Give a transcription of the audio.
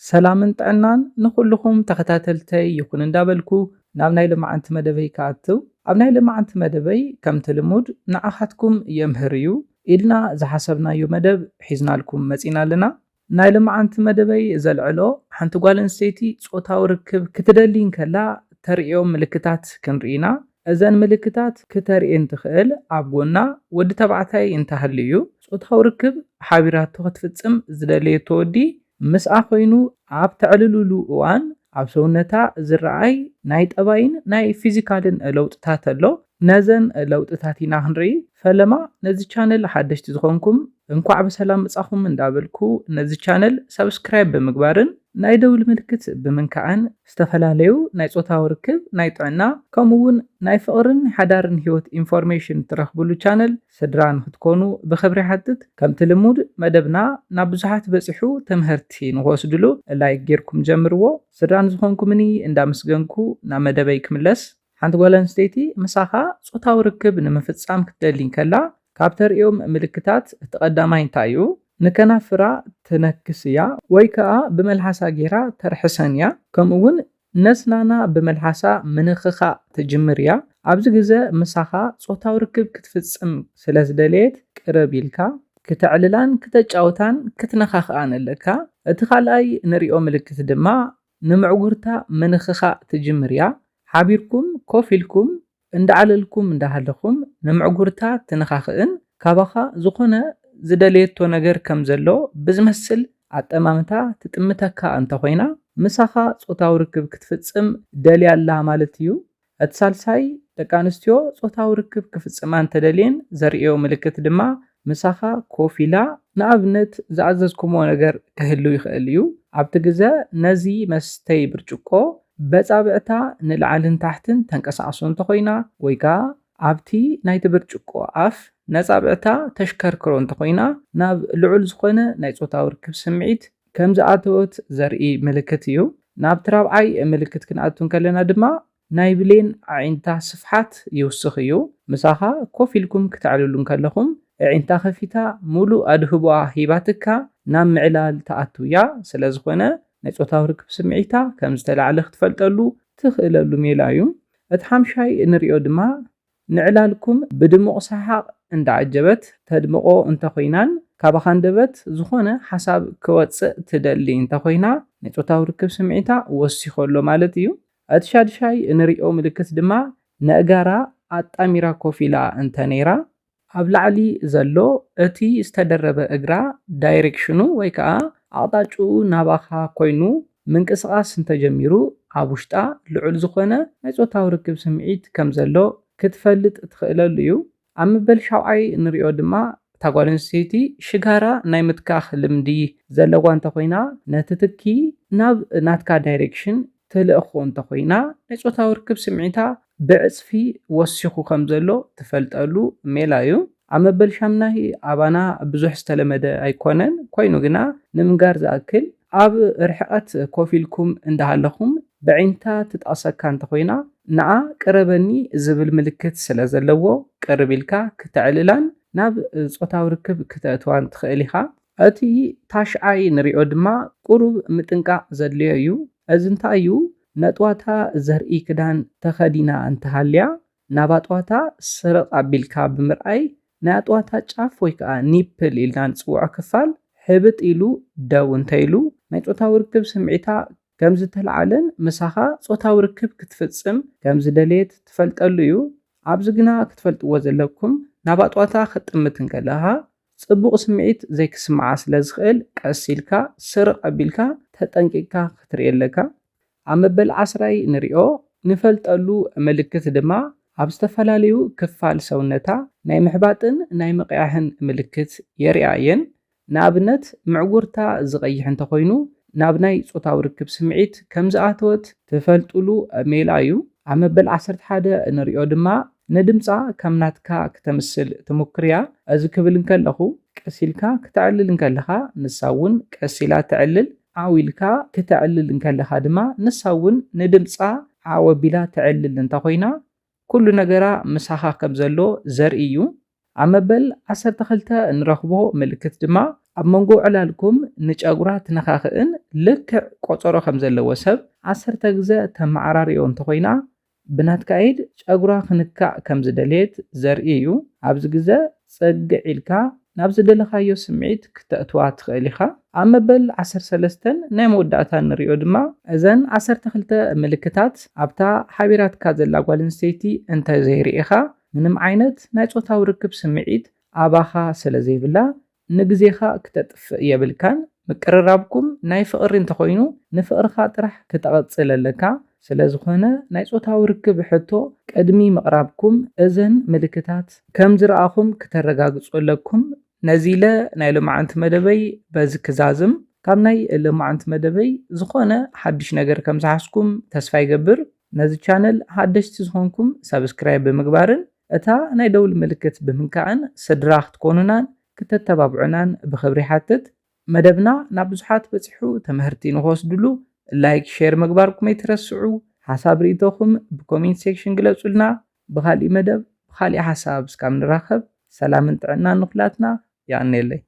ሰላምን ጥዕናን ንኹልኹም ተኸታተልተይ ይኹን እንዳበልኩ ናብ ናይ ልማዓንቲ መደበይ ክኣትው። ኣብ ናይ ልማዓንቲ መደበይ ከምቲ ልሙድ ንዓኻትኩም የምህር እዩ ኢልና ዝሓሰብናዮ መደብ ሒዝናልኩም መጺና ኣለና። ናይ ልማዓንቲ መደበይ ዘልዕሎ ሓንቲ ጓል ኣንስተይቲ ጾታዊ ርክብ ክትደሊ እንከላ ተርእዮም ምልክታት ክንርኢ ኢና። እዘን ምልክታት ክተርእየን ትኽእል ኣብ ጎና ወዲ ተባዕታይ እንተሃልዩ እዩ። ጾታዊ ርክብ ሓቢራቶ ክትፍጽም ዝደለየቶ ወዲ ምስኣ ኮይኑ ኣብ ተዕልልሉ እዋን ኣብ ሰውነታ ዝረኣይ ናይ ጠባይን ናይ ፊዚካልን ለውጥታት ኣሎ። ነዘን ለውጥታት ኢና ክንርኢ። ፈለማ ነዚ ቻነል ሓደሽቲ ዝኾንኩም እንኳዕ ብሰላም መጻኹም እንዳበልኩ ነዚ ቻነል ሰብስክራይብ ብምግባርን ናይ ደውል ምልክት ብምንካዕን ዝተፈላለዩ ናይ ጾታዊ ርክብ፣ ናይ ጥዕና ከምኡ እውን ናይ ፍቕርን ናይ ሓዳርን ህይወት ኢንፎርሜሽን ትረኽብሉ ቻነል ስድራ ንክትኮኑ ብኽብሪ ይሓትት። ከምቲ ልሙድ መደብና ናብ ብዙሓት በጺሑ ትምህርቲ ንክወስድሉ ላይክ ጌርኩም ጀምርዎ። ስድራ ንዝኾንኩምኒ እንዳመስገንኩ ናብ መደበይ ክምለስ። ሓንቲ ጓል ኣንስተይቲ ምሳኻ ጾታዊ ርክብ ንምፍጻም ክትደሊ እንከላ ካብ ተርእዮም ምልክታት እቲ ቀዳማይ እንታይ እዩ? ንከናፍራ ትነክስ እያ ወይ ከኣ ብመልሓሳ ጌራ ተርሕሰን እያ። ከምኡ እውን ነስናና ብመልሓሳ ምንኽኻእ ትጅምር እያ። ኣብዚ ግዘ ምሳኻ ጾታዊ ርክብ ክትፍጽም ስለ ዝደለየት ቅርብ ኢልካ ክተዕልላን ክተጫውታን ክትነኻኽኣን ኣለካ። እቲ ካልኣይ ንሪኦ ምልክት ድማ ንምዕጉርታ ምንኽኻእ ትጅምር እያ። ሓቢርኩም ኮፍ ኢልኩም እንዳዓለልኩም እንዳሃለኹም ንምዕጉርታ ትነኻኽእን ካባኻ ዝኾነ ዝደለየቶ ነገር ከም ዘሎ ብዝመስል ኣጠማምታ ትጥምተካ እንተኾይና ምሳኻ ጾታዊ ርክብ ክትፍጽም ደልያ ኣላ ማለት እዩ። እቲ ሳልሳይ ደቂ ኣንስትዮ ጾታዊ ርክብ ክፍጽማ እንተደልየን ዘርእዮ ምልክት ድማ ምሳኻ ኮፍ ኢላ ንኣብነት ዝኣዘዝኩሞ ነገር ክህሉ ይኽእል እዩ። ኣብቲ ግዘ ነዚ መስተይ ብርጭቆ በጻብዕታ ንላዕልን ታሕትን ተንቀሳቕሶ እንተኾይና ወይ ከኣ ኣብቲ ናይቲ ብርጭቆ ኣፍ ነጻብዕታ ተሽከርክሮ እንተኾይና ናብ ልዑል ዝኾነ ናይ ጾታዊ ርክብ ስምዒት ከም ዝኣተወት ዘርኢ ምልክት እዩ። ናብቲ ራብዓይ ምልክት ክንኣቱ እንከለና ድማ ናይ ብሌን ኣዒንታ ስፍሓት ይውስኽ እዩ። ምሳኻ ኮፍ ኢልኩም ክተዕልሉ እንከለኹም ኣዒንታ ከፊታ ሙሉእ ኣድህቦኣ ሂባትካ ናብ ምዕላል ትኣቱ እያ። ስለ ዝኾነ ናይ ጾታዊ ርክብ ስምዒታ ከም ዝተላዕለ ክትፈልጠሉ ትኽእለሉ ሜላ እዩ። እቲ ሓምሻይ እንሪኦ ድማ ንዕላልኩም ብድሙቕ ሰሓቕ እንዳዓጀበት ተድምቖ እንተኾይናን ካባኻ ኣንደበት ዝኾነ ሓሳብ ክወጽእ ትደሊ እንተኾይና ናይ ጾታዊ ርክብ ስምዒታ ወሲኾ ኣሎ ማለት እዩ። እቲ ሻድሻይ እንሪኦ ምልክት ድማ ነእጋራ ኣጣሚራ ኮፍ ኢላ እንተነይራ ኣብ ላዕሊ ዘሎ እቲ ዝተደረበ እግራ ዳይሬክሽኑ ወይ ከዓ ኣቕጣጭኡ ናባኻ ኮይኑ ምንቅስቓስ እንተጀሚሩ ኣብ ውሽጣ ልዑል ዝኾነ ናይ ጾታዊ ርክብ ስምዒት ከም ዘሎ ክትፈልጥ ትኽእለሉ እዩ። ኣብ መበል ሻውዓይ እንሪኦ ድማ እታ ጓል ኣንስተይቲ ሽጋራ ናይ ምትካኽ ልምዲ ዘለዋ እንተኾይና ነቲ ትኪ ናብ ናትካ ዳይሬክሽን ትልእኾ እንተኾይና ናይ ጾታዊ ርክብ ስምዒታ ብዕጽፊ ወሲኹ ከም ዘሎ ትፈልጠሉ ሜላ እዩ። ኣብ መበል ሻምናይ ኣባና ብዙሕ ዝተለመደ ኣይኮነን፣ ኮይኑ ግና ንምንጋር ዝኣክል ኣብ ርሕቐት ኮፍ ኢልኩም እንዳሃለኹም ብዒንታ ትጣሰካ እንተኾይና ንዓ ቅረበኒ ዝብል ምልክት ስለ ዘለዎ ቅርብ ኢልካ ክተዕልላን ናብ ጾታዊ ርክብ ክተእትዋን ትኽእል ኢኻ። እቲ ታሽዓይ ንሪኦ ድማ ቁሩብ ምጥንቃቕ ዘድልዮ እዩ። እዚ እንታይ እዩ? ነጥዋታ ዘርኢ ክዳን ተኸዲና እንተሃልያ ናብ ኣጥዋታ ስርቕ ኣቢልካ ብምርኣይ ናይ ኣጥዋታ ጫፍ ወይ ከዓ ኒፕል ኢልና ንፅውዖ ክፋል ሕብጥ ኢሉ ደው እንተኢሉ ናይ ጾታዊ ርክብ ስምዒታ ከም ዝተለዓለን ምሳኻ ጾታዊ ርክብ ክትፍጽም ከም ዝደለየት ትፈልጠሉ እዩ። ኣብዚ ግና ክትፈልጥዎ ዘለኩም ናብ ኣጥዋታ ክትጥምት እንከለኻ ጽቡቕ ስምዒት ዘይክስምዓ ስለ ዝኽእል ቀስ ኢልካ ስርቕ ኣቢልካ ተጠንቂቕካ ክትርኢ ኣለካ። ኣብ መበል ዓስራይ ንሪኦ ንፈልጠሉ ምልክት ድማ ኣብ ዝተፈላለዩ ክፋል ሰውነታ ናይ ምሕባጥን ናይ ምቕያሕን ምልክት የርእያ እየን። ንኣብነት ምዕጉርታ ዝቐይሕ እንተኾይኑ ናብ ናይ ጾታዊ ርክብ ስምዒት ከም ዝኣተወት ትፈልጥሉ ሜላ እዩ። ኣብ መበል ዓሰርተ ሓደ ንሪኦ ድማ ንድምጻ ከም ናትካ ክተምስል ትሙክር እያ። እዚ ክብል እንከለኹ ቀስ ኢልካ ክተዕልል እንከለኻ ንሳ እውን ቀስ ኢላ ተዕልል፣ ዓው ኢልካ ክተዕልል እንከለኻ ድማ ንሳ እውን ንድምጻ ዓው ኣቢላ ተዕልል እንተኾይና ኩሉ ነገራ ምሳኻ ከም ዘሎ ዘርኢ እዩ። ኣብ መበል ዓሰርተ ክልተ እንረኽቦ ምልክት ድማ ኣብ መንጎ ዕላልኩም ንጨጉራ ትነኻኽእን ልክዕ ቆጸሮ ከም ዘለዎ ሰብ ዓሰርተ ግዘ ተመዓራርዮ እንተኾይና፣ ብናትካ ኢድ ጨጉራ ክንካእ ከም ዝደልየት ዘርኢ እዩ። ኣብዚ ግዘ ጽግዕ ኢልካ ናብ ዝደለኻዮ ስምዒት ክተእትዋ ትኽእል ኢኻ። ኣብ መበል ዓሰርተ ሰለስተ ናይ መወዳእታ ንሪኦ ድማ፣ እዘን ዓሰርተ ክልተ ምልክታት ኣብታ ሓቢራትካ ዘላ ጓል ኣንስተይቲ እንተዘይርኢኻ፣ ምንም ዓይነት ናይ ጾታዊ ርክብ ስምዒት ኣባኻ ስለ ዘይብላ፣ ንግዜኻ ክተጥፍእ የብልካን። ምቅርራብኩም ናይ ፍቕሪ እንተኾይኑ፣ ንፍቕርኻ ጥራሕ ክተቐጽል ኣለካ። ስለ ዝኾነ፣ ናይ ጾታዊ ርክብ ሕቶ ቅድሚ ምቕራብኩም፣ እዘን ምልክታት ከም ዝረኣኹም ክተረጋግጹ ኣለኩም። ነዚ ኢለ ናይ ሎማዓንቲ መደበይ በዚ ክዛዝም። ካብ ናይ ሎማዓንቲ መደበይ ዝኾነ ሓድሽ ነገር ከም ዝሓዝኩም ተስፋ ይገብር። ነዚ ቻነል ሓደሽቲ ዝኾንኩም ሳብስክራይብ ብምግባርን እታ ናይ ደውል ምልክት ብምንካእን ስድራ ክትኮኑናን ክተተባብዑናን ብኽብሪ ይሓትት። መደብና ናብ ብዙሓት በጺሑ፣ ተመህርቲ ንኽወስድሉ ላይክ፣ ሼር ምግባርኩም ኣይትረስዑ። ሓሳብ ርእይቶኹም ብኮሜንት ሴክሽን ግለጹልና። ብኻሊእ መደብ ብኻሊእ ሓሳብ እስካብ ንራኸብ፣ ሰላምን ጥዕናን ንኹላትና። የቐንየለይ።